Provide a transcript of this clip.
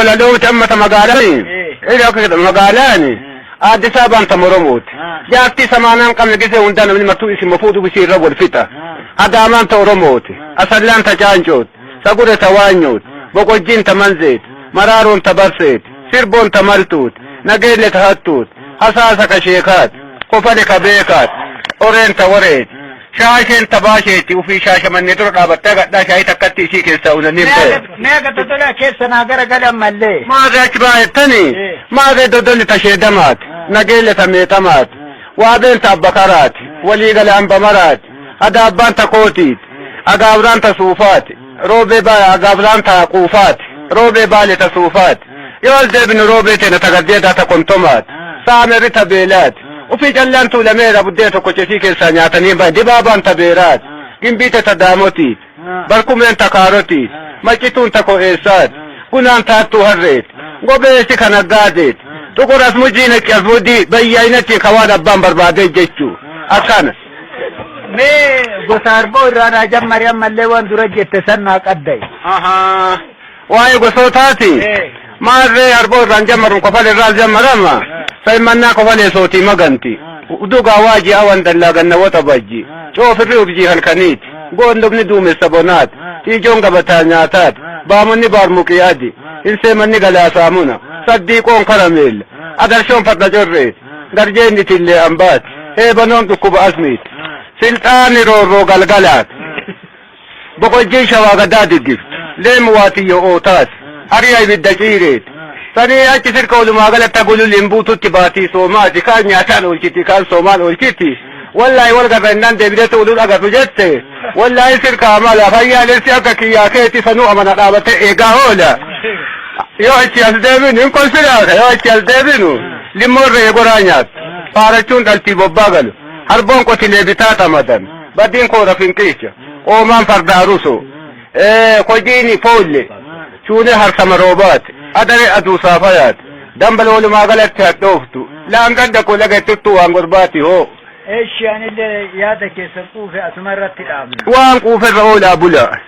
Walaloo amma ta magaalaani. Magaalaani. Addis Ababaan ta Oromooti. Jaartii samaanaan qabne gisee hundaa namni martuu isin fuudhu isii irra wal fixa. Adaamaan ta Oromooti. Asallaan ta Caancooti. Sagure ta Waanyooti. Boqojjiin ta Manzeeti. Maraaroon ta Barseeti. Sirboon ta Maltuuti. Nageelle ta Hattuuti. Hasaasa ka Sheekaati. Kofale ka Beekaati. Oreen ta Wareeti. Shaasheen ta Baasheeti. Ufii Shaashamannee dura dhaabattee gadhaa shaayii takkatti isii keessaa unanii hin ba'e. Mee aga dodolaa keessa naa gara galan mallee. Maarree achi baay'attanii maarree dodolli ta sheedamaati. Nageelle ta meexamaati. Waabeen ta abbakaraati. Waliigala hambamaraati. Adaabbaan ta kootiiti. Agaabraan ta suufaati. Roobee agaabraan ta quufaati. Roobee baale ta suufaati. Yoo as deebinu roobee teena ta gaddeedaa ta kontomaati. Saamerri ta beelaati. Ufii callaan tuulameera buddeen tokko cesii keessaa nyaatanii bahe. Dibaabaan ta beeraati. Gimbiite ta daamotiiti. Barkumeen ta kaarotiiti. Maccituun ta ko'eessaati. Gunaan taattuu harreeti. Gobeessi kan aggaadeeti. Xuqur asmujii naqi asmudii bayyaayinatti kawaan abbaan barbaadee jechuu. Akkana. Mee gosa arboo irraa naa jammari ammallee waan dura jette san naa qadda'i. Waa'ee gosootaati. Maarree arboo irraan jammaruun kofal irraas jammarama. Sa'immannaa kofalee sootii maganti. Dugaa waajii awan dallaa ganna wota bajji. Coofirri urjii halkaniiti. Goondobni duumessa bonaati. Xiijoon gabataa nyaataati. Baamonni baarmuqii adi. Hinseemanni galaa saamuna. Saddiiqoon karameella. Adarshoon farda correeti. Garjeenni tillee ambaati. Heebanoon dhukkuba asmiiti. Silxaani roorroo galgalaati. Boqojjiin shawaa gadaa diggifti. Leemu waatiyyo ootaati. Ari'a ibidda ciireeti. Sanii achi sirka walumaa galatti gululliin buututti baatii soomaati. Kaan nyaataan oolchiti, kaan soomaan oolchiti. Wallaahi wal garra innaan deebineetu uluu agarru jette. Wallaahi sirka amala fayyaalessi akka kiyyaa keeti sanuu amana dhaabattee eegaa oola. Yoo achi as deebinu hin kolfinaaka yoo achi as deebinu limmoon re'ee goraa nyaatti. Faarachuun dhaltii bobbaa galu. Harboon qotilee bitaa xamadan. Badiin koora finqiicha. Qoomaan farda arusu. Kojiini foolle. Shuunee harsama roobaati. Adaree aduu saafayaati. Dambal walumaa galatti hadhooftu. Laangadda koo laga ittuttuu waan gorbaati hoo. Eshi anillee yaada keessa quufe asuma irratti dhaabna. Waan quuferra oolaa bula.